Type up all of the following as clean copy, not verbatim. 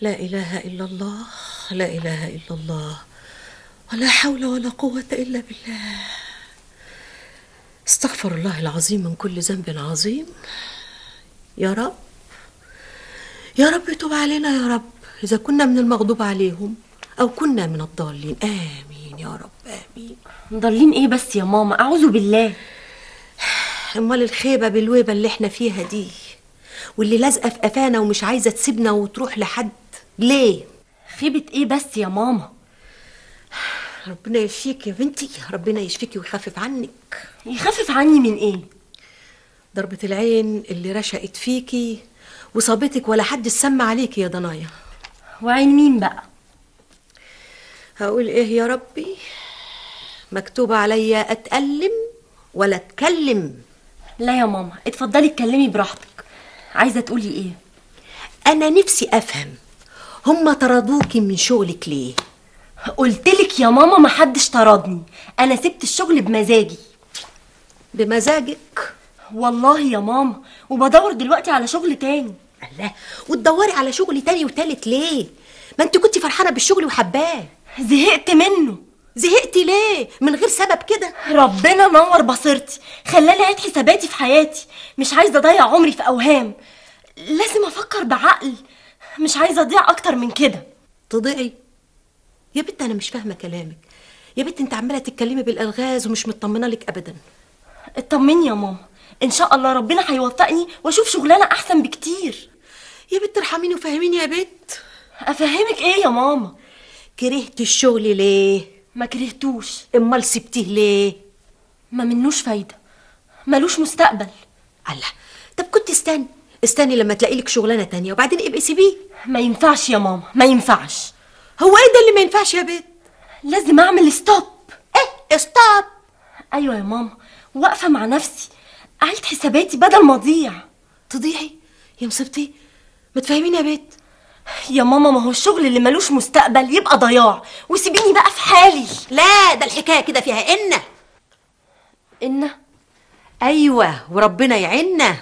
لا إله إلا الله، لا إله إلا الله، ولا حول ولا قوة إلا بالله. استغفر الله العظيم من كل ذنب عظيم. يا رب يا رب تب علينا يا رب، إذا كنا من المغضوب عليهم أو كنا من الضالين. آمين يا رب آمين. ضالين إيه بس يا ماما؟ أعوذ بالله. أمال الخيبة بالويبة اللي احنا فيها دي، واللي لازقة في قفانا ومش عايزة تسيبنا وتروح لحد، ليه؟ خيبة إيه بس يا ماما؟ ربنا يشفيك يا بنتي، ربنا يشفيكي ويخفف عنك. يخفف عني من إيه؟ ضربة العين اللي رشقت فيكي وصابتك ولا حد سمع عليكي يا ضنايا. وعين مين بقى؟ هقول ايه يا ربي؟ مكتوب عليا اتألم ولا اتكلم. لا يا ماما، اتفضلي اتكلمي براحتك. عايزه تقولي ايه؟ انا نفسي افهم هما طردوكي من شغلك ليه؟ قلتلك يا ماما محدش طردني، انا سبت الشغل بمزاجي. بمزاجك؟ والله يا ماما، وبدور دلوقتي على شغل تاني. الله، وتدوري على شغل تاني وتالت ليه؟ ما انت كنتي فرحانة بالشغل وحباه. زهقت منه. زهقتي ليه؟ من غير سبب كده؟ ربنا نور بصيرتي، خلاني اعيد حساباتي في حياتي. مش عايزه اضيع عمري في اوهام، لازم افكر بعقل، مش عايزه اضيع اكتر من كده. تضيعي؟ يا بنت انا مش فاهمه كلامك يا بنت، انت عماله تتكلمي بالالغاز ومش مطمنه لك ابدا. اطمني يا ماما، ان شاء الله ربنا هيوفقني واشوف شغلانة احسن بكتير. يا بنت ارحميني وفهميني يا بنت. افهمك ايه يا ماما؟ كرهت الشغل ليه؟ ما كرهتوش. امال سبتيه ليه؟ ما منوش فايده، ملوش مستقبل. الله، طب كنت استني استني لما تلاقي لك شغلانة تانية وبعدين ابقي سيبيه. ما ينفعش يا ماما، ما ينفعش. هو ايه ده اللي ما ينفعش يا بنت؟ لازم اعمل stop. ايه stop؟ ايوه يا ماما، واقفة مع نفسي، اعيد حساباتي بدل ما اضيع. تضيعي يا مصيبتي؟ ما تفهميني يا بنت. يا ماما ما هو الشغل اللي ملوش مستقبل يبقى ضياع، وسيبيني بقى في حالي. لا ده الحكاية كده فيها إن إن. ايوه وربنا يعيننا.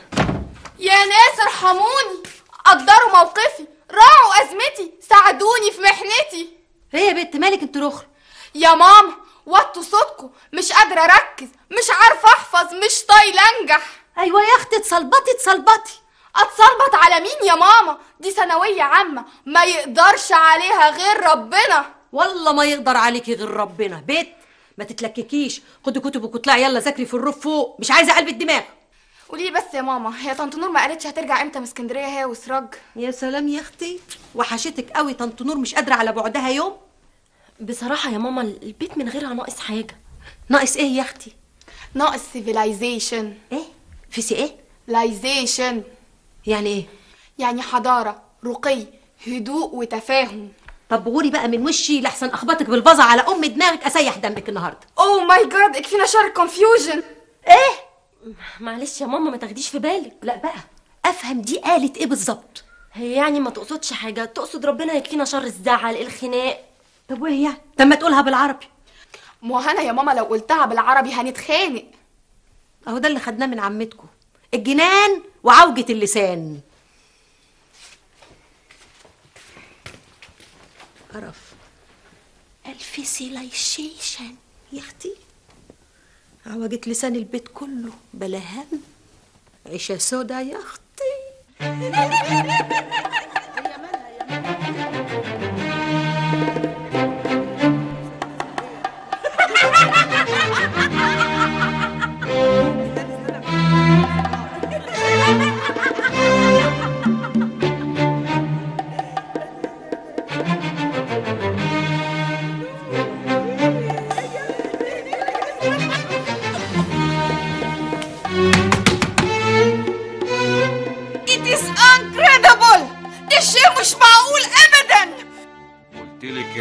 يا ناس ارحموني، قدروا موقفي، راعوا ازمتي، ساعدوني في محنتي. ايه يا بنت مالك انت رخر؟ يا ماما وطوا صوتكم، مش قادرة اركز، مش عارفه احفظ، مش طايله انجح. ايوه يا اختي اتصلبطي اتصلبطي. اتصلبط على مين يا ماما؟ دي ثانوية عامة ما يقدرش عليها غير ربنا. والله ما يقدر عليكي غير ربنا. بيت ما تتلككيش، خدي كتبك واطلعي يلا ذاكري في الروف فوق، مش عايزه قلب الدماغ. قولي بس يا ماما، هي طنط نور ما قالتش هترجع امتى من اسكندرية هي وسراج؟ يا سلام يا اختي، وحشتك قوي طنط نور، مش قادرة على بعدها يوم. بصراحة يا ماما البيت من غيرها ناقص حاجة. ناقص ايه يا اختي؟ ناقص civilization. ايه؟ في ايه؟ lization. يعني ايه؟ يعني حضارة، رقي، هدوء وتفاهم. طب غوري بقى من وشي لحسن اخبطك بالفازه على ام دماغك، اسيح دمك النهارده. oh my God، اكفينا شر confusion. ايه؟ معلش يا ماما ما تاخديش في بالك. لا بقى افهم دي قالت ايه بالظبط. هي يعني ما تقصدش حاجة، تقصد ربنا يكفينا شر الزعل، الخناق. طب وايه يعني؟ طب ما تقولها بالعربي. ما انا يا ماما لو قلتها بالعربي هنتخانق. اهو ده اللي خدناه من عمتكم، الجنان وعوجة اللسان. قرف الفسيلايشيشن يا اختي، عوجة لسان البيت كله بلا هم، عيشة سودا يا اختي.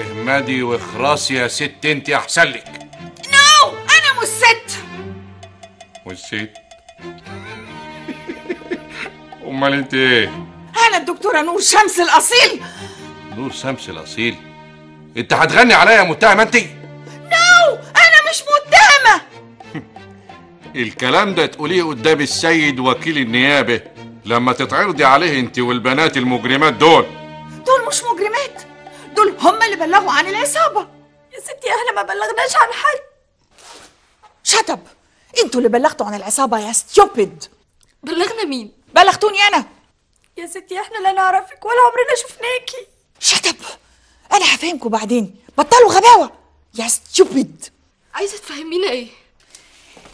اهمدي واخرسي يا ست انت احسن لك. no، انا مش ست. مش ست؟ امال انت ايه؟ انا الدكتورة نور شمس الاصيل. نور شمس الاصيل؟ انت هتغني عليا يا متهمه انت؟ no، انا مش متهمه. الكلام ده تقوليه قدام السيد وكيل النيابة لما تتعرضي عليه انت والبنات المجرمات دول. دول مش مجرمات، دول هم اللي بلغوا عن العصابة. يا ستي احنا ما بلغناش عن حد. Shut up، انتوا اللي بلغتوا عن العصابة يا stupid. بلغنا مين؟ بلغتوني انا. يا ستي احنا لا نعرفك ولا عمرنا شفناكي. Shut up، انا هفهمكم بعدين، بطلوا غباوه يا stupid. عايزه تفهمينا ايه؟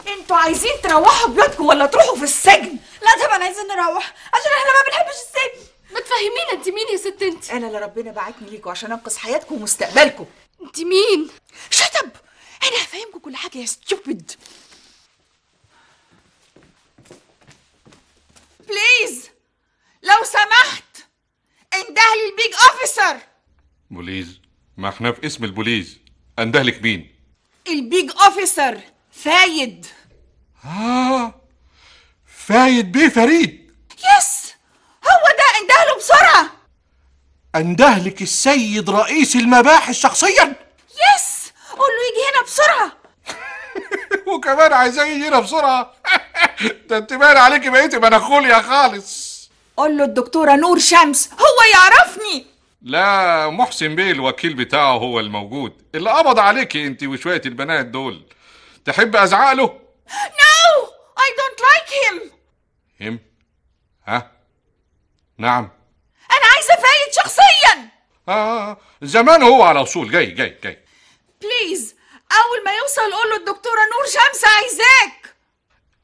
انتوا عايزين تروحوا بيوتكم ولا تروحوا في السجن؟ لا طبعا عايزين نروح، عشان احنا ما بنحبش السجن. ما تفهمينا انت مين يا ست انت؟ انا اللي ربنا بعتني ليكوا عشان انقذ حياتكم ومستقبلكم. انت مين؟ Shut up، انا هفهمكم كل حاجة يا stupid. Please لو سمحت اندهلي ال big officer. بوليس؟ ما احنا في اسم البوليس، اندهلك مين؟ ال big officer فايد. فايد بيه فريد. Yes هو ده، اندهله بسرعة. اندهلك السيد رئيس المباحث شخصيا؟ Yes، قول له يجي هنا بسرعة. وكمان عايزاه يجي هنا بسرعة؟ ده انت باين عليكي بقيتي مناخوليا خالص. قول له الدكتورة نور شمس، هو يعرفني. لا، محسن بيه الوكيل بتاعه هو الموجود، اللي قبض عليكي انت وشوية البنات دول. تحب ازعق له؟ No, I don't like him. Him؟ ها؟ نعم، أنا عايزة فايد شخصيا. زمان هو على وصول. جاي جاي جاي. Please، أول ما يوصل قول له الدكتورة نور شمس عايزاك.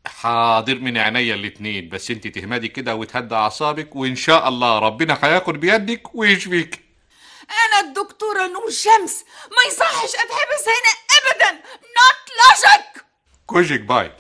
حاضر من عينيا الاتنين، بس انت تهمدي كده وتهدى اعصابك، وان شاء الله ربنا هياخد بيدك ويشفيك. انا الدكتورة نور شمس، ما يصحش اتحبس هنا ابدا. Not logic. كوجك باي.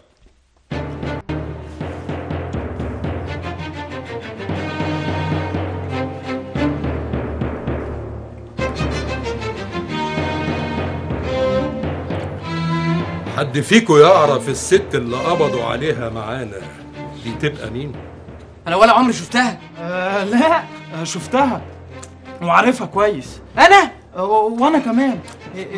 حد فيكو يعرف الست اللي قبضوا عليها معانا دي تبقى مين؟ انا ولا عمري شفتها. لا شفتها وعارفها كويس. انا؟ وانا كمان.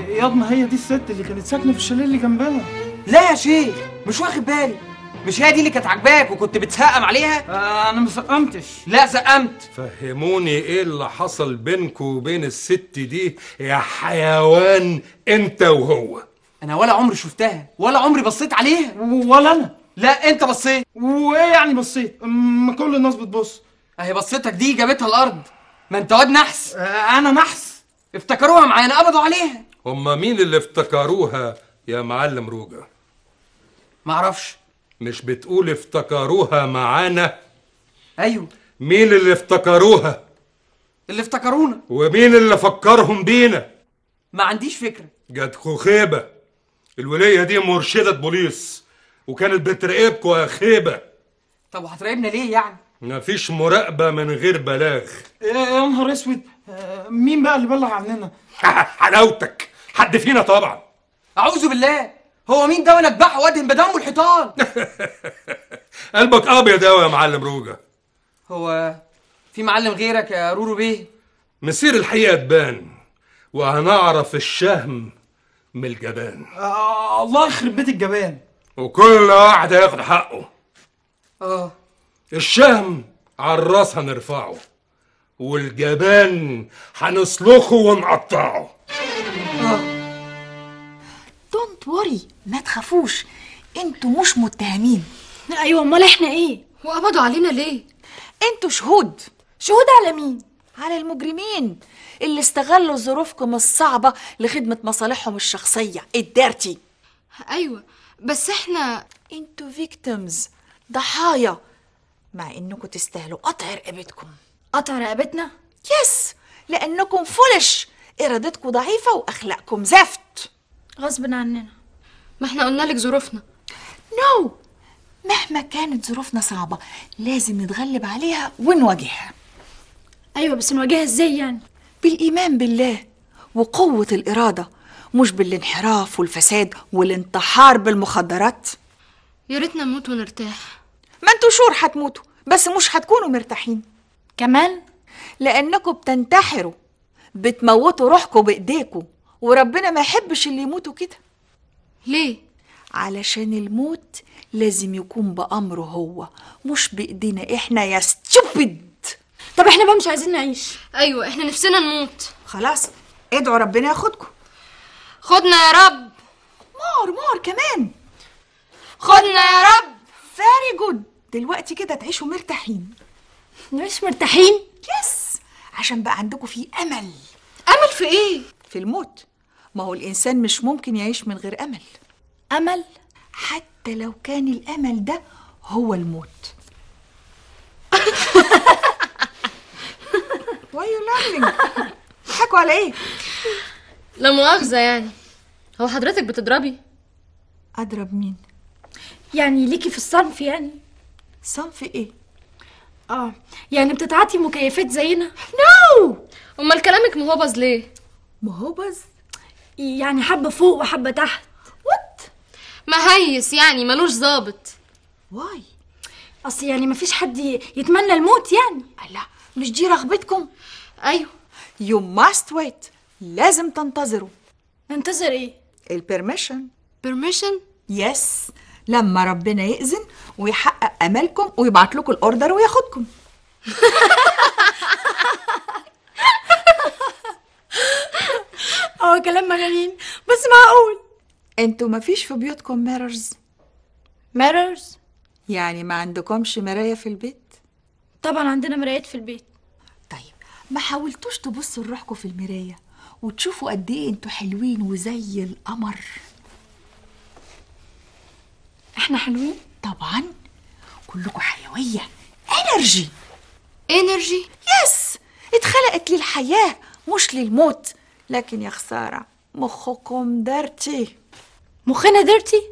ياض، هي دي الست اللي كانت ساكنة في الشاليه اللي جنبنا. لا يا شيخ، مش واخد بالي. مش هي دي اللي كانت عاجباك وكنت بتسقم عليها؟ انا ما سقمتش. لا سقمت. فهموني ايه اللي حصل بينكو وبين الست دي يا حيوان انت وهو؟ انا ولا عمري شفتها ولا عمري بصيت عليها. ولا انا. لا انت بصيت. وايه يعني بصيت؟ ما كل الناس بتبص. اهي بصيتك دي جابتها الارض. ما انت واد نحس. انا نحس؟ افتكروها معانا، قبضوا عليها. هما مين اللي افتكروها يا معلم روجا؟ معرفش. مش بتقول افتكروها معانا؟ ايوه. مين اللي افتكروها؟ اللي افتكرونا. ومين اللي فكرهم بينا؟ ما عنديش فكرة. جاتكو خيبه. الولية دي مرشدة بوليس وكانت بتراقبكوا يا خيبة. طب وهتراقبنا ليه يعني؟ مفيش مراقبة من غير بلاغ. يا نهار اسود، مين بقى اللي بلغ عننا؟ حلاوتك، حد فينا طبعا. أعوذ بالله، هو مين ده وانا اذبحه وادهن بدمه الحيطان؟ قلبك ابيض قوي يا معلم روجا. هو في معلم غيرك يا رورو بيه؟ مسير الحقيقة تبان، وهنعرف الشهم من الجبان. الله يخرب بيت الجبان. وكل واحد هياخد حقه. الشهم على الراس هنرفعه، والجبان هنسلخه ونقطعه. Don't worry، ما تخافوش، انتوا مش متهمين. ايوه امال احنا ايه؟ وقبضوا علينا ليه؟ انتوا شهود. شهود على مين؟ على المجرمين اللي استغلوا ظروفكم الصعبة لخدمة مصالحهم الشخصية ال dirty. ايوه بس احنا انتوا victims، ضحايا، مع انكم تستاهلوا قطع رقبتكم. قطع رقبتنا؟ Yes، لانكم foolish، ارادتكم ضعيفة واخلاقكم زفت. غصب عننا. ما احنا قلنا لك ظروفنا. No، مهما كانت ظروفنا صعبة لازم نتغلب عليها ونواجهها. ايوه بس نواجهها ازاي يعني؟ بالايمان بالله وقوة الارادة، مش بالانحراف والفساد والانتحار بالمخدرات. يا ريتنا نموت ونرتاح. ما انتوا sure هتموتوا، بس مش هتكونوا مرتاحين كمان، لانكم بتنتحروا، بتموتوا روحكم بايديكم، وربنا ما يحبش اللي يموتوا كده. ليه؟ علشان الموت لازم يكون بأمره هو، مش بإيدينا احنا يا stupid. طب احنا بقى مش عايزين نعيش. ايوه احنا نفسنا نموت. خلاص ادعوا ربنا ياخدكم. خدنا يا رب. more more كمان. خدنا يا رب. very good. دلوقتي كده تعيشوا مرتاحين. نعيش مرتاحين؟ yes، عشان بقى عندكم في امل. امل في ايه؟ في الموت. ما هو الانسان مش ممكن يعيش من غير امل. امل؟ حتى لو كان الامل ده هو الموت. Why you laughing؟ بتضحكوا على ايه؟ لا مؤاخذة يعني، هو حضرتك بتضربي؟ اضرب مين؟ يعني ليكي في الصنف يعني؟ صنف ايه؟ يعني بتتعاطي مكيفات زينا؟ no. امال كلامك مهوبز ليه؟ مهوبز؟ يعني حبة فوق وحبة تحت. what؟ مهيس يعني، ملوش ظابط. why؟ اصل يعني مفيش حد يتمنى الموت يعني. لا مش دي رغبتكم؟ ايوه. You must wait. لازم تنتظروا. ننتظر ايه؟ ال permission. permission؟ yes، لما ربنا يأذن ويحقق املكم ويبعت لكم ال order وياخدكم. هو كلام مجانين بس معقول. انتوا مفيش في بيوتكم mirrors؟ mirrors؟ يعني ما عندكمش مراية في البيت؟ طبعا عندنا مرايات في البيت. طيب ما حاولتوش تبصوا لروحكم في المراية وتشوفوا قد ايه انتوا حلوين وزي القمر؟ احنا حلوين؟ طبعا، كلكم حيوية، energy. energy؟ yes، اتخلقت للحياة مش للموت. لكن يا خسارة مخكم dirty. مخنا dirty؟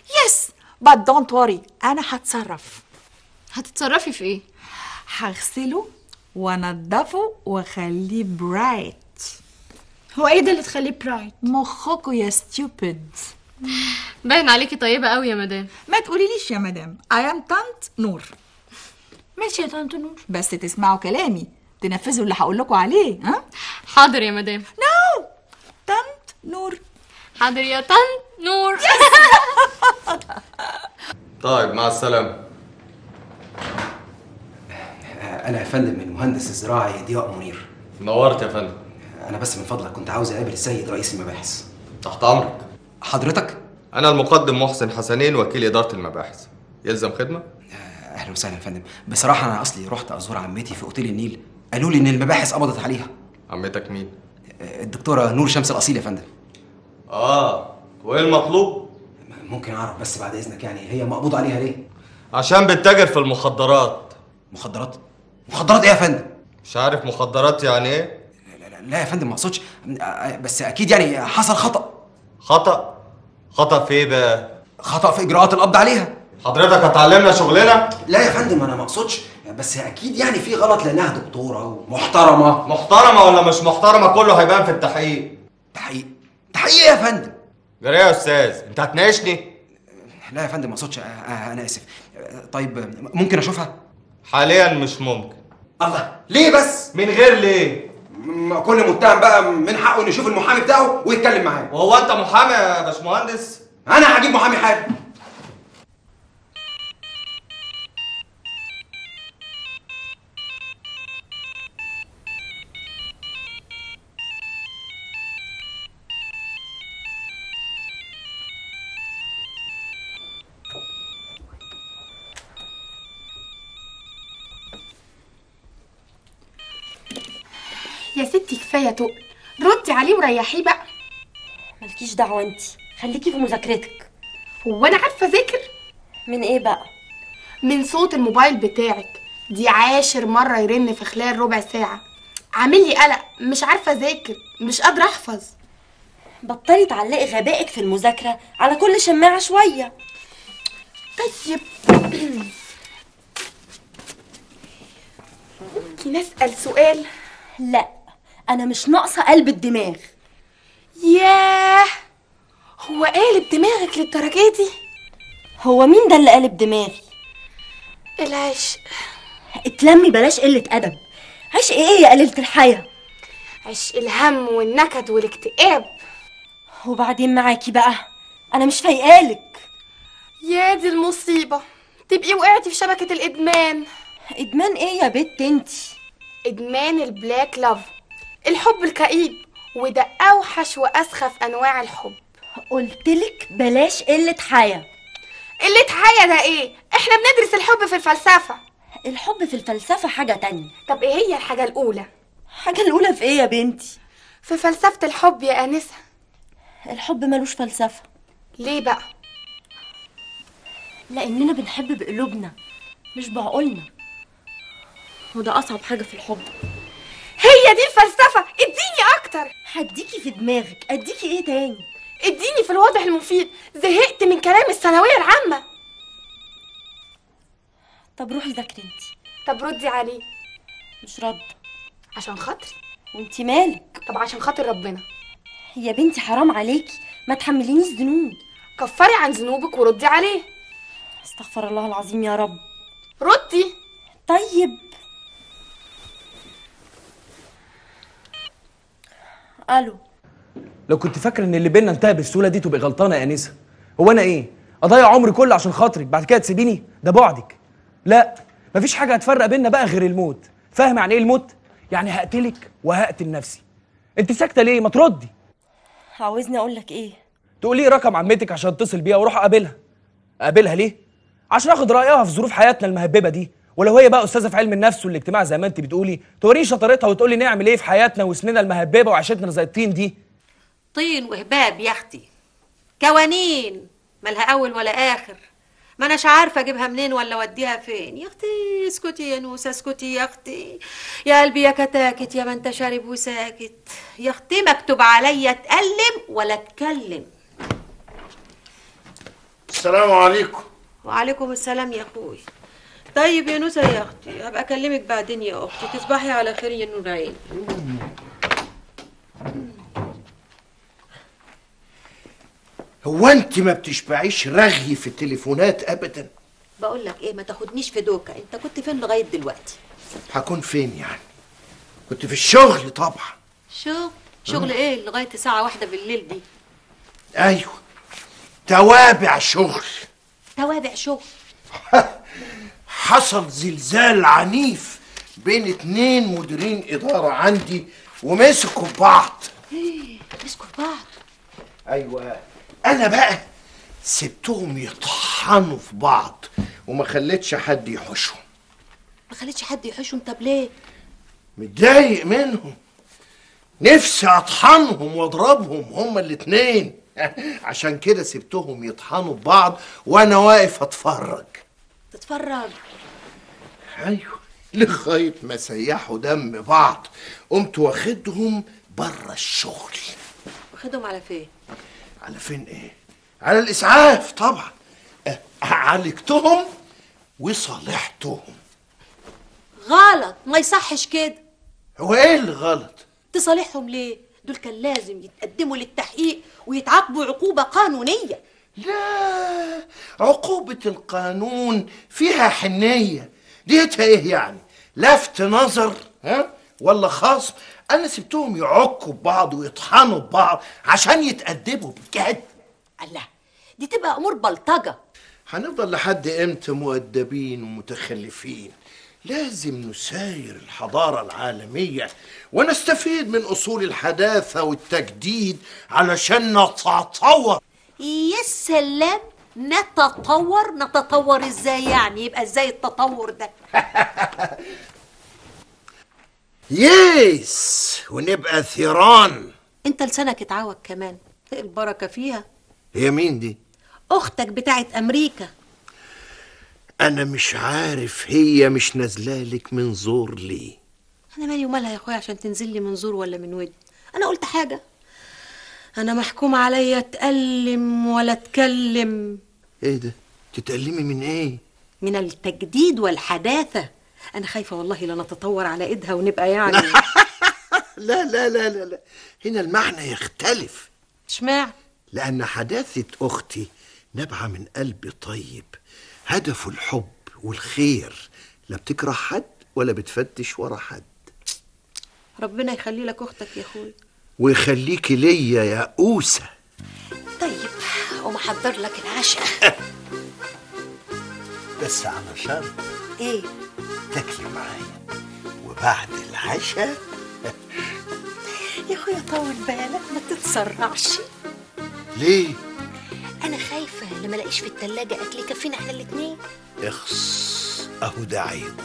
yes، but don't worry، انا هتصرف. هتتصرفي في ايه؟ هغسله وانضفه واخليه bright. هو ايه ده اللي تخليه bright؟ مخكوا يا stupid. باين عليكي طيبة قوي يا مدام. ما تقوليليش يا مدام، I am طنط نور. ماشي يا طنط نور، بس تسمعوا كلامي، تنفذوا اللي هقول لكم عليه. ها؟ حاضر يا مدام. no، طنط نور. حاضر يا طنط نور. طيب مع السلامة. أنا يا فندم المهندس الزراعي ضياء منير. نورت يا فندم. أنا بس من فضلك كنت عاوز أقابل السيد رئيس المباحث. تحت أمرك. حضرتك؟ أنا المقدم محسن حسنين وكيل إدارة المباحث. يلزم خدمة؟ أهلا وسهلا يا فندم. بصراحة أنا أصلي رحت أزور عمتي في أوتيل النيل، قالوا لي إن المباحث قبضت عليها. عمتك مين؟ الدكتورة نور شمس الأصيل يا فندم. وإيه المطلوب؟ ممكن أعرف بس بعد إذنك يعني هي مقبوض عليها ليه؟ عشان بتتاجر في المخدرات. مخدرات؟ مخدرات ايه يا فندم؟ مش عارف مخدرات يعني ايه؟ لا لا لا يا فندم ما اقصدش، بس اكيد يعني حصل خطأ. خطأ؟ خطأ في ايه بقى؟ خطأ في اجراءات القبض عليها. حضرتك هتعلمنا شغلنا؟ لا يا فندم انا ما اقصدش، بس اكيد يعني في غلط لانها دكتورة ومحترمه. محترمه ولا مش محترمه كله هيبان في التحقيق. تحقيق؟ تحقيق ايه يا فندم؟ جرى يا استاذ، انت هتناقشني؟ لا يا فندم ما اقصدش، انا اسف. طيب ممكن اشوفها؟ حاليا مش ممكن. الله، ليه بس؟ من غير ليه؟ كل متهم بقى من حقه انه يشوف المحامي بتاعه ويتكلم معاه. وهو انت محامي يا باشمهندس؟ انا هجيب محامي حالا. يا ستي كفاية تقل، ردي عليه وريحيه بقى. مالكيش دعوه انتي، خليكي في مذاكرتك. هو انا عارفه اذاكر؟ من ايه بقى؟ من صوت الموبايل بتاعك، دي 10 مرة يرن في خلال ربع ساعة، عامل لي قلق، مش عارفه اذاكر، مش قادرة احفظ. بطلي تعلقي غبائك في المذاكرة على كل شماعة شوية. طيب ممكن اسال سؤال؟ لا انا مش ناقصه قلب الدماغ. ياه، هو قالب دماغك للدرجة دي؟ هو مين ده اللي قالب دماغي؟ العشق. اتلمي بلاش قلة ادب. عشق ايه يا قليله الحياة؟ عشق الهم والنكد والاكتئاب. وبعدين معاكي بقى، انا مش فايقالك. يا دي المصيبة، تبقي وقعتي في شبكة الادمان. ادمان ايه يا بت انتي؟ ادمان ال black love، الحب الكئيب، وده اوحش واسخف انواع الحب. قلتلك بلاش قلة حياة. قلة حياة ده ايه؟ احنا بندرس الحب في الفلسفة. الحب في الفلسفة حاجة تانية. طب ايه هي الحاجة الاولى؟ الحاجة الاولى في ايه يا بنتي؟ في فلسفة الحب يا انسه. الحب ملوش فلسفة. ليه بقى؟ لاننا بنحب بقلوبنا مش بعقولنا، وده اصعب حاجة في الحب. هي دي الفلسفة. اديني اكتر. هديكي في دماغك. اديكي ايه تاني؟ اديني في الواضح المفيد، زهقت من كلام الثانوية العامة. طب روحي ذاكري انتي. طب ردي عليه. مش رد. عشان خاطري. وانتي مالك؟ طب عشان خاطر ربنا. يا بنتي حرام عليكي، ما تحملينيش ذنوب. كفري عن ذنوبك وردي عليه. استغفر الله العظيم يا رب. ردي. طيب. الو. لو كنت فاكره ان اللي بينا انتهى بالسهولة دي تبقي غلطانة يا انسه. هو انا ايه؟ اضيع عمري كله عشان خاطرك بعد كده تسيبيني؟ ده بعدك. لا، مفيش حاجة هتفرق بينا بقى غير الموت. فاهمه يعني ايه الموت؟ يعني هقتلك وهقتل نفسي. انت ساكته ليه؟ ما تردي. عاوزني اقول لك ايه؟ تقولي رقم عمتك عشان اتصل بيها واروح اقابلها. اقابلها ليه؟ عشان اخد رايها في ظروف حياتنا المهببه دي، ولو هي بقى استاذه في علم النفس والاجتماع زي ما انت بتقولي توريني شطارتها وتقولي نعمل ايه في حياتنا وسننا المهببه وعيشتنا زي الطين دي. طين وهباب يا اختي، كوانين مالها اول ولا اخر، ما اناش عارفه اجيبها منين ولا اوديها فين. يا اختي اسكتي يا نوسه، اسكتي يا اختي، يا قلبي يا كتاكت، يا ما انت شارب وساكت. يا اختي مكتوب عليا اتألم ولا اتكلم. السلام عليكم. وعليكم السلام يا اخوي. طيب يا نوسه يا اختي، هبقى اكلمك بعدين يا اختي. تصبحي على خير يا نور عيني. هو انت ما بتشبعيش رغي في التليفونات ابدا؟ بقول لك ايه، ما تاخدنيش في دوكه. انت كنت فين لغاية دلوقتي؟ هكون فين يعني؟ كنت في الشغل طبعا. شغل؟ شغل ايه لغاية الساعة 1 بالليل دي؟ ايوه، توابع شغل. توابع شغل؟ حصل زلزال عنيف بين 2 مديرين ادارة عندي ومسكوا في بعض. ايه مسكوا في بعض؟ ايوه، انا بقى سبتهم يطحنوا في بعض وما خليتش حد يحوشهم. ما خليتش حد يحوشهم؟ طب ليه؟ متضايق منهم، نفسي اطحنهم واضربهم هما الاتنين. عشان كده سبتهم يطحنوا في بعض وانا واقف اتفرج. تتفرج؟ ايوه، لغاية ما سيحوا دم بعض قمت واخدهم بره الشغل. واخدهم على فين؟ على فين ايه؟ على الاسعاف طبعا. عالجتهم وصالحتهم. غلط، ما يصحش كده. هو ايه اللي غلط؟ تصالحهم ليه؟ دول كان لازم يتقدموا للتحقيق ويتعاقبوا عقوبة قانونية. لا، عقوبة القانون فيها حنية. ديتها ايه يعني؟ لفت نظر ها؟ ولا خصم؟ انا سبتهم يعكوا ببعض ويطحنوا ببعض عشان يتأدبوا بجد. الله، دي تبقى امور بلطجة. هنفضل لحد امتى مؤدبين ومتخلفين؟ لازم نساير الحضارة العالمية ونستفيد من أصول الحداثة والتجديد علشان نتطور. يا سلام، نتطور؟ نتطور ازاي يعني؟ يبقى ازاي التطور ده؟ يس، ونبقى ثيران. انت لسانك اتعوج كمان، البركة فيها. هي مين دي؟ اختك بتاعت امريكا. انا مش عارف هي مش نازلالك من زور ليه. انا مالي ومالها يا اخويا عشان تنزل لي من زور ولا من ود؟ انا قلت حاجة؟ انا محكوم عليا اتألم ولا اتكلم. ايه ده؟ تتألمي من ايه؟ من التجديد والحداثة. انا خايفة والله لا نتطور على ايدها ونبقى يعني لا لا لا لا لا، هنا المعنى يختلف. اشمعنى؟ لأن حداثة أختي نابعة من قلب طيب، هدفه الحب والخير، لا بتكره حد ولا بتفتش ورا حد. ربنا يخلي لك أختك يا أخوي. ويخليكي ليا يا أوسة. طيب أقوم أحضر لك العشاء. بس على شرط. إيه؟ تاكلي معايا وبعد العشاء يا اخويا طول بالك ما تتسرعش. ليه؟ انا خايفة لما الاقيش في التلاجة اكل يكفينا احنا الاتنين. اخص اهو ده عيبه.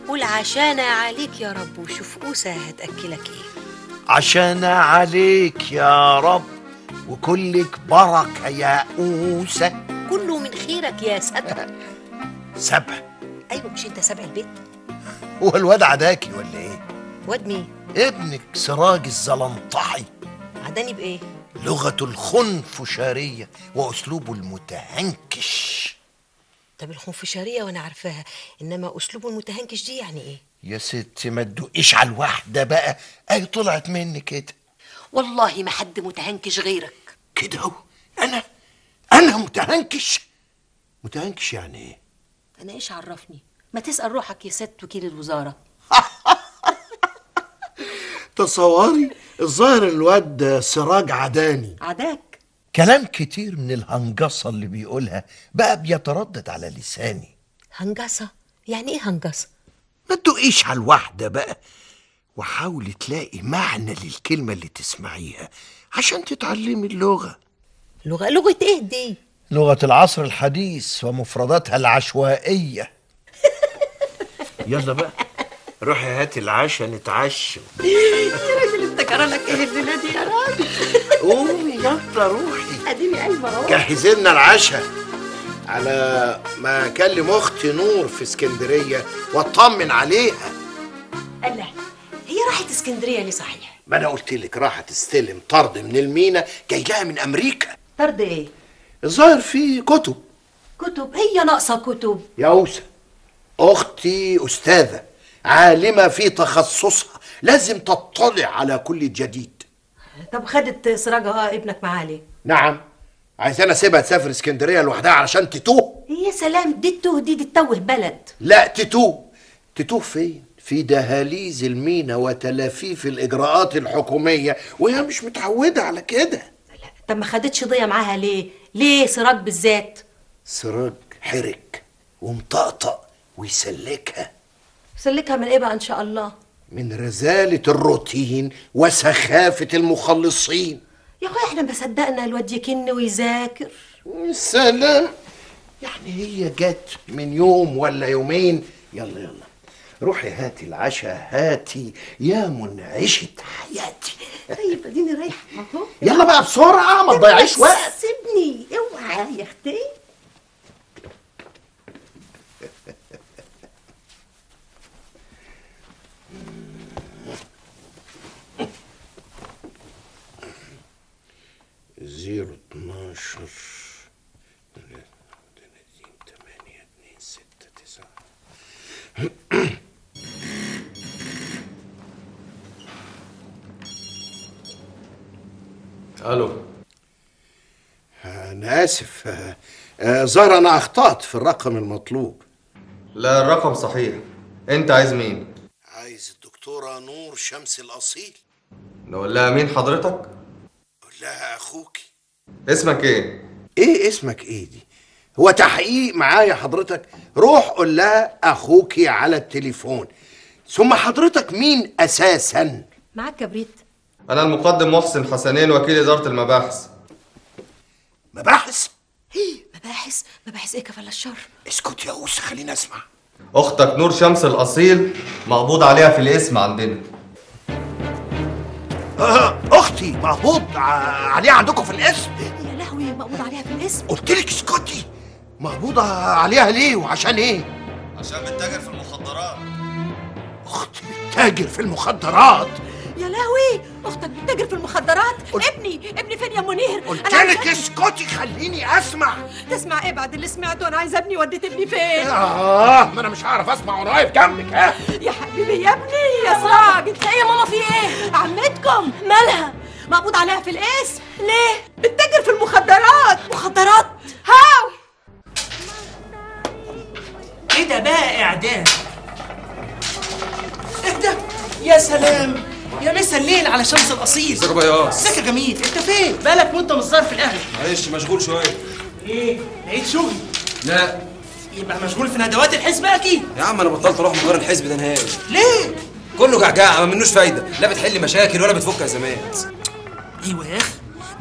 قول عشان عليك يا رب وشوف اوسه هتاكلك ايه. عشان عليك يا رب وكلك بركة يا اوسه. كله من خيرك يا سبع. سبع؟ ايوه مش انت سبع البيت؟ هو الواد عداكي ولا ايه؟ واد مين؟ ابنك سراج الزلنطحي. عداني بايه؟ لغته الخنفشارية وأسلوبه المتهنكش. طب الخنفشارية وأنا عارفاها، إنما أسلوبه المتهنكش دي يعني إيه؟ يا ستي ما تدقيش على الواحدة بقى، أهي طلعت مني كده. والله ما حد متهنكش غيرك. كده أهو، أنا متهنكش؟ متهنكش يعني إيه؟ أنا إيش عرفني؟ ما تسأل روحك يا ست وكيل الوزارة. تصوري الظاهر الواد سراج عداني. عداك؟ كلام كتير من الهنجصة اللي بيقولها بقى بيتردد على لساني. هنجصة؟ يعني ايه هنجصة؟ ما تدقيش على الواحدة بقى، وحاولي تلاقي معنى للكلمة اللي تسمعيها عشان تتعلمي اللغة. لغة؟ لغة ايه دي؟ لغة العصر الحديث ومفرداتها العشوائية. يلا بقى روحي هاتي العشاء نتعشى. يا راجل انت جرالك ايه الليلة دي يا راجل؟ قومي يلا روحي. اديني قايمة اهو. جهزي لنا العشاء على ما اكلم اختي نور في اسكندرية واطمن عليها. الله، هي راحت اسكندرية ليه صحيح؟ ما انا قلت لك راحت تستلم طرد من المينا جاي لها من امريكا. طرد ايه؟ الظاهر فيه كتب. كتب؟ هي ناقصه كتب؟ يا اوسه اختي استاذه عالمة في تخصصها، لازم تطلع على كل جديد. طب خدت سراجها ابنك معاها ليه؟ نعم، عايزانا اسيبها تسافر اسكندرية لوحدها علشان تتوه؟ يا سلام، دي تتوه، دي تتوه بلد. لا تتوه، تتوه فين؟ في دهاليز المينا وتلافيف الإجراءات الحكومية، وهي مش متعودة على كده. لا، طب ما خدتش ضية معاها ليه؟ ليه سراج بالذات؟ سراج حرك ومطقطق ويسلكها. سلكها من ايه بقى ان شاء الله؟ من رذالة الروتين وسخافة المخلصين. يا اخويا احنا ما صدقنا الواد يكن ويذاكر. سلام، يعني هي جت من يوم ولا يومين. يلا يلا روحي هاتي العشاء، هاتي يا منعشة حياتي. طيب اديني رايحة اهو. يلا بقى بسرعة ما تضيعيش وقت. سيبني اوعى يا اختي. زيرو 12 3 8 2 6 9. الو. أنا آسف، ظهر أنا أخطأت في الرقم المطلوب. لا الرقم صحيح. أنت عايز مين؟ عايز الدكتورة نور شمس الأصيل. نقول لها مين حضرتك؟ لها اخوكي. اسمك ايه؟ ايه اسمك ايه دي؟ هو تحقيق معايا حضرتك؟ روح قول لها اخوكي على التليفون. ثم حضرتك مين اساسا؟ معاك كبريت. انا المقدم محسن حسنين وكيل ادارة المباحث. مباحث؟ مباحث؟ مباحث ايه كفل الشر؟ اسكت يا اوس خليني اسمع. اختك نور شمس الاصيل مقبوض عليها في الاسم عندنا. اختي مقبوض عليها عندكم في الاسم؟ يا لهوي، مقبوض عليها في الاسم؟ قلت لك اسكتي. مقبوضة عليها ليه وعشان ايه؟ عشان بتتاجر في المخدرات. اختي بتتاجر في المخدرات؟ يا لهوي، اختك بتتاجر في المخدرات؟ ابني فين يا منير؟ قلت لك اسكتي خليني اسمع. تسمع ايه بعد اللي سمعته؟ انا عايزه ابني، وديت ابني فين؟ ما انا مش هعرف اسمع وانا واقف جنبك. ها يا حبيبي يا ابني يا سراج. انت ايه يا ماما في ايه؟ عمتكم مالها؟ مقبوض عليها في القسم. ليه؟ بتتاجر في المخدرات. مخدرات؟ هاو ايه ده بقى؟ اعدام؟ ايه ده؟ يا سلام يا مسا الليل على شمس الاصيل. ازيك يا بياض؟ ازيك يا جميل؟ انت فين؟ بقالك مده مش ظاهر في القهوة. معلش مشغول شوية. ايه؟ لقيت شغل؟ لا. يبقى مشغول في ندوات الحزب اكيد. يا عم انا بطلت اروح مقر الحزب ده نهائي. ليه؟ كله جعجعه ما منوش فايده، لا بتحل مشاكل ولا بتفك ازمات. ايوه يا اخي،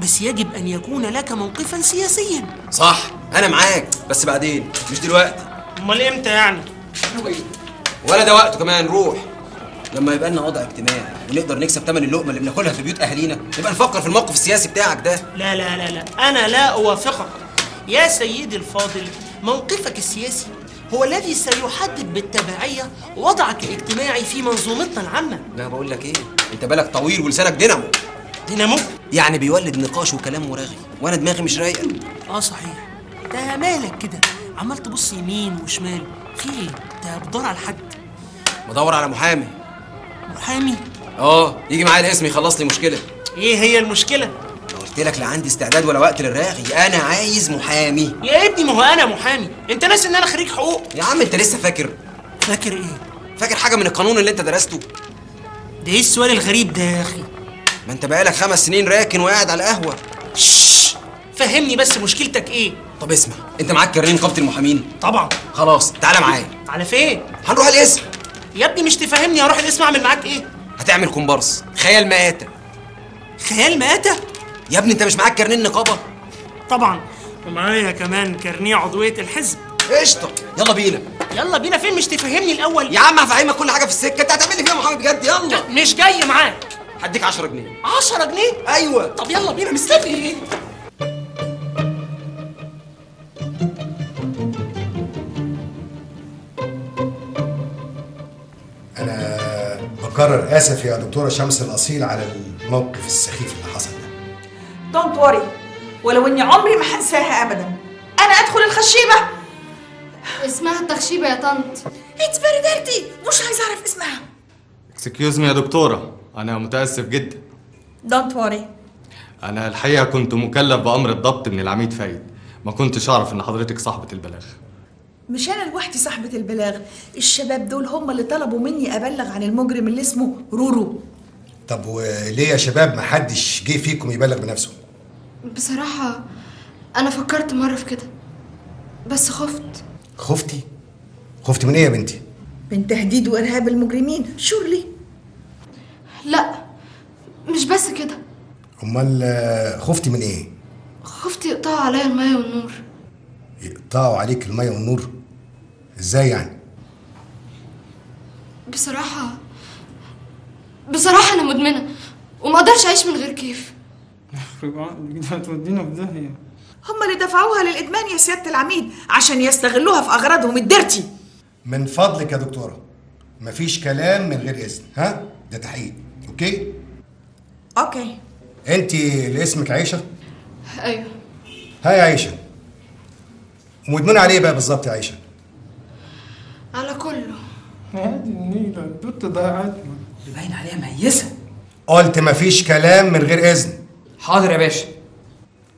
بس يجب ان يكون لك موقفا سياسيا. صح، انا معاك، بس بعدين مش دلوقتي. امال امتى يعني؟ ولا ده وقته كمان. روح لما يبقى لنا وضع اجتماعي ونقدر نكسب ثمن اللقمة اللي بناكلها في بيوت اهالينا، نبقى نفكر في الموقف السياسي بتاعك ده. لا لا لا لا، انا لا اوافقك يا سيدي الفاضل. موقفك السياسي هو الذي سيحدد بالتبعيه وضعك الاجتماعي في منظومتنا العامة. لا بقول لك ايه، انت بالك طويل ولسانك دينامو. دينامو؟ يعني بيولد نقاش وكلام ورغي، وانا دماغي مش رايقة. اه صحيح، ده مالك كده عمال تبص يمين وشمال في ايه؟ انت بتدور على حد؟ بدور على محامي. محامي؟ اه، يجي معايا الاسم يخلص لي مشكلة. ايه هي المشكلة؟ قلت لك لا عندي استعداد ولا وقت للرغي، انا عايز محامي. يا ابني ما هو انا محامي، انت ناسي ان انا خريج حقوق؟ يا عم انت لسه فاكر؟ فاكر ايه؟ فاكر حاجة من القانون اللي انت درسته؟ ده ايه السؤال الغريب ده يا اخي؟ ما انت بقالك 5 سنين راكن وقاعد على القهوة. شش، فهمني بس مشكلتك ايه؟ طب اسمع، انت معاك كارنيه نقابة المحامين؟ طبعا. خلاص تعالى معايا. على فين؟ هنروح القسم. يا ابني مش تفهمني، هروح القسم اعمل معاك ايه؟ هتعمل كومبارس خيال مآتة. خيال مآتة؟ يا ابني انت مش معاك كارنيه النقابة؟ طبعا، ومعايا كمان كارنيه عضوية الحزب. قشطه، يلا بينا. يلا بينا فين؟ مش تفهمني الاول يا عم؟ هفهمك كل حاجة في السكة، انت هتعمل لي فيها محامي بجد؟ يلا. مش جاي معاك. هديك 10 جنيه. 10 جنيه؟ ايوه. طب يلا بينا، مستني ايه؟ انا بكرر اسف يا دكتورة شمس الاصيل على الموقف السخيف اللي حصل ده. Don't worry، ولو اني عمري ما هنساها ابدا. انا ادخل الخشيبه. اسمها التخشيبه يا طنط. It's very dirty، مش عايزه اعرف اسمها. Excuse me يا دكتورة، انا متاسف جدا. Don't worry. انا الحقيقة كنت مكلف بامر الضبط من العميد فايد، ما كنتش اعرف ان حضرتك صاحبه البلاغ. مش انا لوحدي صاحبه البلاغ، الشباب دول هم اللي طلبوا مني ابلغ عن المجرم اللي اسمه رورو. طب وليه يا شباب ما حدش جه فيكم يبلغ بنفسه؟ بصراحة أنا فكرت مرة في كده بس خفت. خفتي؟ خفتي من إيه يا بنتي؟ من تهديد وإرهاب المجرمين، surely. لا مش بس كده. أمال خفتي من إيه؟ خفت يقطعوا عليا المية والنور. يقطعوا عليك المية والنور؟ إزاي يعني؟ بصراحة أنا مدمنة وما أقدرش أعيش من غير كيف. هتودينا في داهية. هم اللي دفعوها للإدمان يا سيادة العميد عشان يستغلوها في أغراضهم ال dirty. من فضلك يا دكتورة، مفيش كلام من غير إذن، ها؟ ده تحقيق، okay؟ Okay. أنت اللي اسمك عيشة؟ أيوه. ها يا عيشة، ومدمنة على إيه بقى بالظبط يا عيشة؟ على كله. هادي النيلة البت ضيعتنا. اللي باين عليها مهيسة. قلت مفيش كلام من غير إذن. حاضر يا باشا.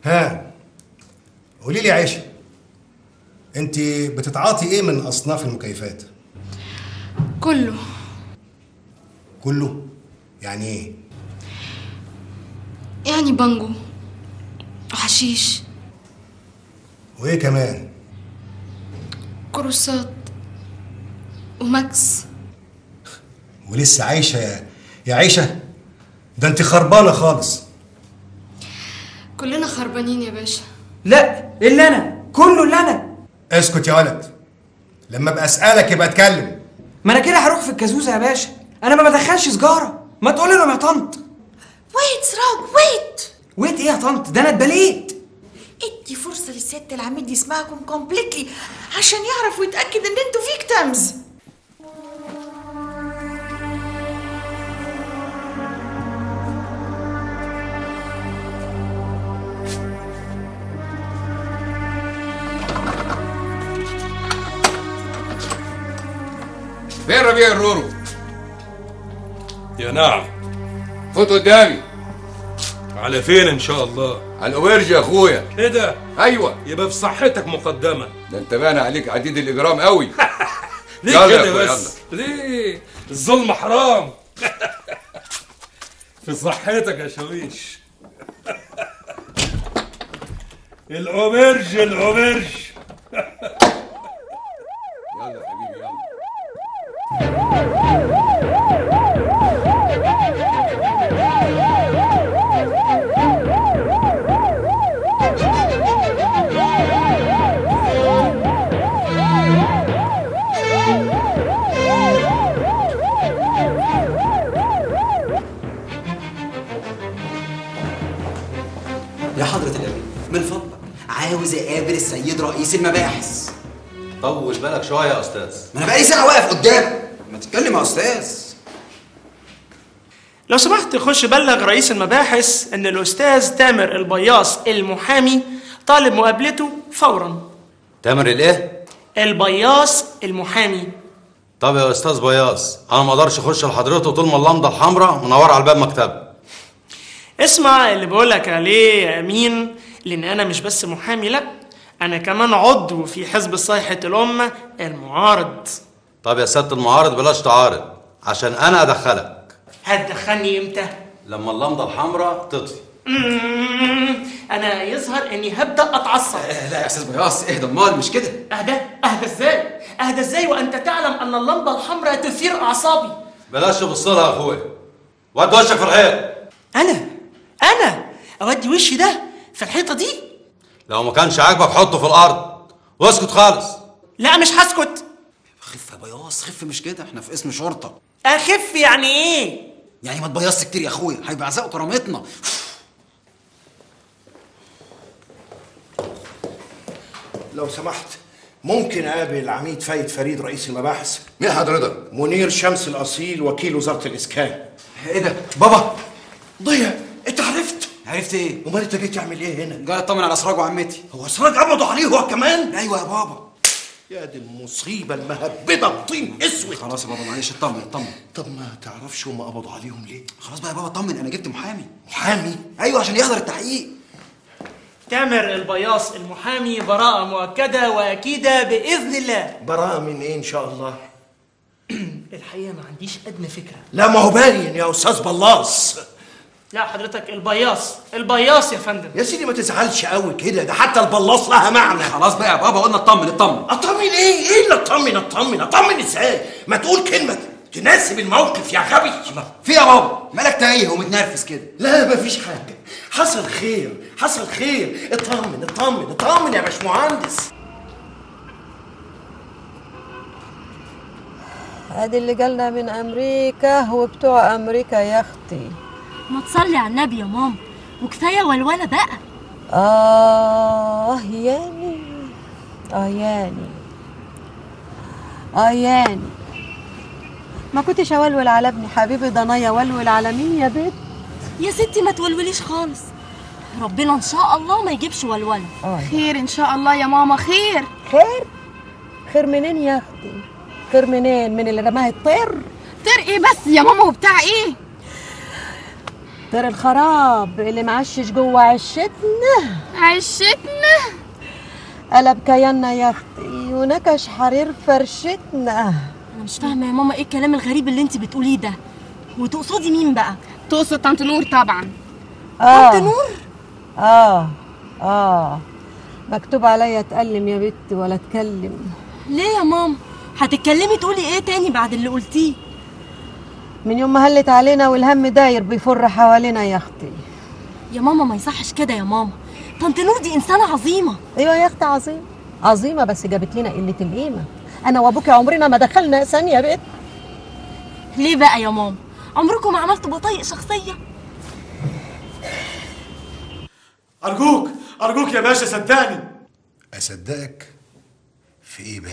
ها قولي لي يا عيشة، أنت بتتعاطي إيه من أصناف المكيفات؟ كله. كله؟ يعني إيه؟ يعني بانجو وحشيش. وإيه كمان؟ كروسات وماكس. ولسه عايشة يا عيشة؟ ده انت خربانة خالص. كلنا خربانين يا باشا. لا الا انا، كله اللي انا. اسكت يا ولد، لما ابقى اسالك يبقى اتكلم. ما انا كده هروح في الكازوزه يا باشا، انا ما بدخلش سجاره. ما تقول لهم يا طنط. Wait سراج، wait. Wait ايه يا طنط؟ ده انا اتبليت. ادي فرصة لسياده العميد يسمعكم completely عشان يعرف ويتاكد ان انتوا victims. فين ربيع الرورو؟ يا نعم. فوت قدامي. على فين ان شاء الله؟ على الاوبرج يا اخويا. كده؟ ايوه. يبقى في صحتك مقدمه. ده انت باين عليك عديد الاجرام قوي. ليه كده بس؟ يلا. ليه؟ الظلم حرام. في صحتك يا شاويش. الاوبرج الاوبرج. يلا يا حبيبي يلا. يا حضرة الأمين من فضلك عاوز اقابل السيد رئيس المباحث. طول بالك شوية يا استاذ. ما انا بقالي ساعة واقف قدامك. ما تتكلم يا استاذ. لو سمحت خش بلغ رئيس المباحث ان الاستاذ تامر البياص المحامي طالب مقابلته فورا. تامر الايه؟ البياص المحامي. طب يا استاذ بياص، انا ما اقدرش اخش لحضرته طول ما اللمضه الحمراء منورة على الباب مكتبه. اسمع اللي بقولك عليه يا امين، لان انا مش بس محامي، لا انا كمان عضو في حزب صيحة الامة المعارض. طب يا سيادة المعارض بلاش تعارض عشان انا ادخلك. هتدخلني امتى؟ لما اللمضه الحمراء تطفي. انا يظهر اني هبدا اتعصب. لا يا استاذ بياص اهدى، امال مش كده. اهدى؟ اهدى ازاي؟ اهدى ازاي وانت تعلم ان اللمضه الحمراء تثير اعصابي؟ بلاش تبص لها يا اخويا، ودي وشك في الحيط. انا اودي وشي ده في الحيطة دي؟ لو ما كانش عاجبك حطه في الارض واسكت خالص. لا مش هسكت. خف يا بياص خف، مش كده، احنا في اسم شرطه. اخف يعني ايه؟ يعني ما تبيصش كتير يا اخويا، هيبعزقوا كرامتنا. لو سمحت ممكن اقابل العميد فايد فريد رئيس المباحث؟ مين حضرتك؟ منير شمس الاصيل وكيل وزارة الاسكان. ايه ده؟ بابا ضيع، انت عرفت؟ عرفت ايه؟ امال انت جاي تعمل ايه هنا؟ جاي اطمن على سراج وعمتي. هو سراج قبضوا عليه هو كمان؟ ايوه يا بابا. يا دي المصيبة المهببه بطين اسود. خلاص يا بابا معلش، اطمن اطمن. طب ما تعرفش هم قبضوا عليهم ليه؟ خلاص بقى يا بابا اطمن، انا جبت محامي. محامي؟ ايوه عشان يحضر التحقيق. تامر البياص المحامي براءة مؤكدة وأكيدة بإذن الله. براءة من إيه إن شاء الله؟ الحقيقة ما عنديش أدنى فكرة. لا ما هو باين يا أستاذ بلاص. لا حضرتك البياص، البياص يا فندم. يا سيدي ما تزعلش قوي كده، ده حتى البلاص لها معنى. خلاص بقى يا بابا قلنا اطمن اطمن. اطمن ايه؟ ايه اللي اطمن اطمن؟ اطمن ازاي؟ ما تقول كلمة تناسب الموقف يا غبي. في يا بابا؟ مالك تايه ومتنرفز كده؟ لا مفيش حاجة، حصل خير حصل خير. اطمن اطمن اطمن يا باشمهندس. ادي اللي جالنا من امريكا وبتوع امريكا يا اختي. ما تصلي على النبي يا ماما وكفاية ولوله بقى. اه ياني اه ياني اه ياني، ما كنتش اولول على ابني حبيبي ضنايا، ولول على مين يا بنت؟ يا ستي ما تولوليش خالص، ربنا ان شاء الله ما يجيبش ولوله. خير ان شاء الله يا ماما. خير خير خير منين يا اختي؟ خير منين؟ من اللي رماها الطير؟ طير ايه بس يا ماما وبتاع ايه؟ طير الخراب اللي معشش جوه عشتنا. عشتنا؟ قلب كياننا يا اختي ونكش حرير فرشتنا. انا مش فاهمه يا ماما ايه الكلام الغريب اللي انت بتقوليه ده، وتقصدي مين بقى؟ تقصد طنط نور طبعا. طنط نور؟ اه مكتوب عليا اتألم يا بت ولا اتكلم. ليه يا ماما؟ هتتكلمي تقولي ايه تاني بعد اللي قلتيه؟ من يوم ما هلت علينا والهم داير بيفر حوالينا يا اختي. يا ماما ما يصحش كده يا ماما، طنط نور دي انسانه عظيمة. ايوه يا اختي عظيمة عظيمة، بس جابت لنا قلة القيمة. انا وابوكي عمرنا ما دخلنا ثانية يا بت. ليه بقى يا ماما؟ عمركم ما عملتوا بطايق شخصية؟ ارجوك ارجوك يا باشا صدقني. اصدقك في ايه بقى؟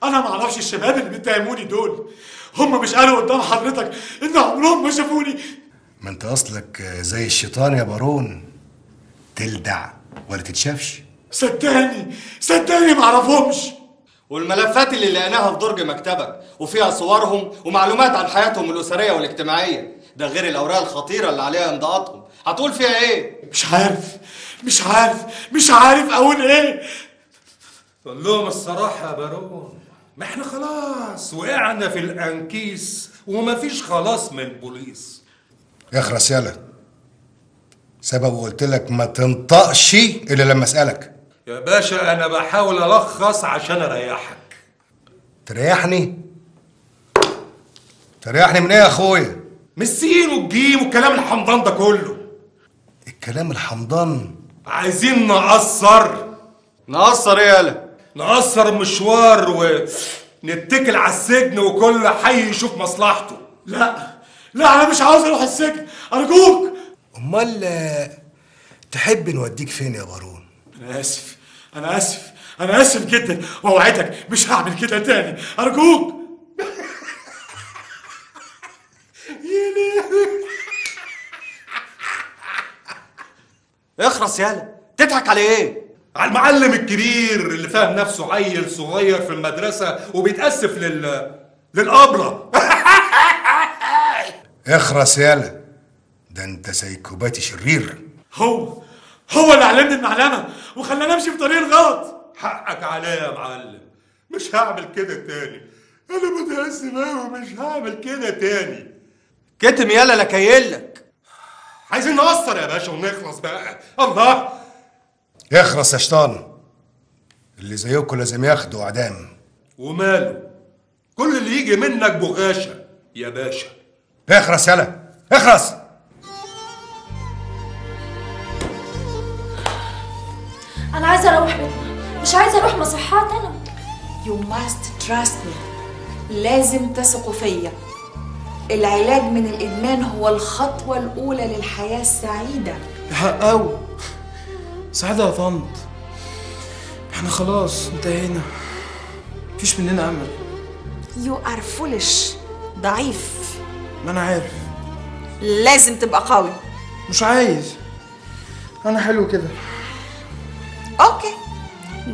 انا ما اعرفش الشباب اللي بيتهموني دول، هم مش قالوا قدام حضرتك ان عمرهم ما شافوني؟ ما انت اصلك زي الشيطان يا بارون، تلدع ولا تتشافش. صدقني صدقني ما اعرفهمش. والملفات اللي لقيناها في درج مكتبك وفيها صورهم ومعلومات عن حياتهم الأسرية والاجتماعية، ده غير الأوراق الخطيرة اللي عليها امضاءاتهم، هتقول فيها إيه؟ مش عارف مش عارف مش عارف أقول إيه. قول لهم الصراحة يا بارون، ما احنا خلاص وقعنا في الأنكيس ومفيش خلاص من البوليس. اخرس يالا، سبب وقلت لك ما تنطقش إلا لما أسألك. يا باشا أنا بحاول ألخص عشان أريحك. تريحني؟ تريحني من إيه يا أخويا؟ من السين والجيم والكلام الحمضان ده كله. الكلام الحمضان؟ عايزين نقصر. نقصر إيه يالا؟ نقصر مشوار ونتكل على السجن وكل حي يشوف مصلحته. لا لا أنا مش عاوز أروح السجن أرجوك. أمال تحب نوديك فين يا بارون؟ انا اسف انا اسف انا اسف جدا، واوعدك مش هعمل كده تاني، ارجوك. اخرس يالا، تضحك على ايه؟ على المعلم الكبير اللي فاهم نفسه عيل صغير في المدرسة وبيتأسف للأبلة. اخرس يالا، ده انت سايكوباتي شرير. هو اللي علمني المعلمة وخلاني امشي في طريق الغلط. حقك عليا يا معلم، مش هعمل كده تاني، انا متأسف قوي ومش هعمل كده تاني. كتم يالا لا كايلك. عايزين نقصر يا باشا ونخلص بقى. الله. اخرس يا شيطان، اللي زيكم لازم ياخدوا اعدام. وماله، كل اللي يجي منك بغاشة يا باشا. اخرس يالا، اخرس. انا عايزه اروح بيتنا، مش عايزه اروح مصحات انا. You must trust me. لازم تثقوا فيا. العلاج من الادمان هو الخطوة الاولى للحياة السعيدة. حققوا سعيدة يا طنط، احنا خلاص انتهينا، مفيش مننا امل. You are foolish، ضعيف. ما انا عارف. لازم تبقى قوي. مش عايز، انا حلو كده. okay،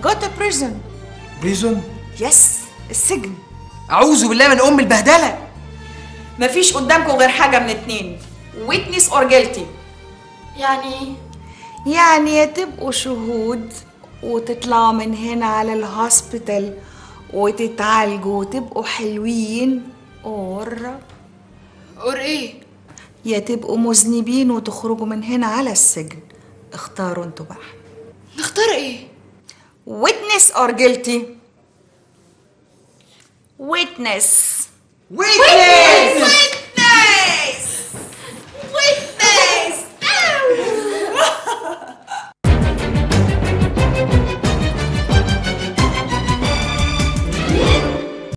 go to prison. prison؟ yes، السجن. اعوذ بالله من ام البهدله. مفيش قدامكم غير حاجة من اتنين، witness or guilty. يعني ايه؟ يعني يا تبقوا شهود وتطلعوا من هنا على ال hospital وتتعالجوا وتبقوا حلوين، or ايه؟ يا تبقوا مذنبين وتخرجوا من هنا على السجن. اختاروا انتوا بقى. نختار ايه؟ witness or guilty. witness. witness.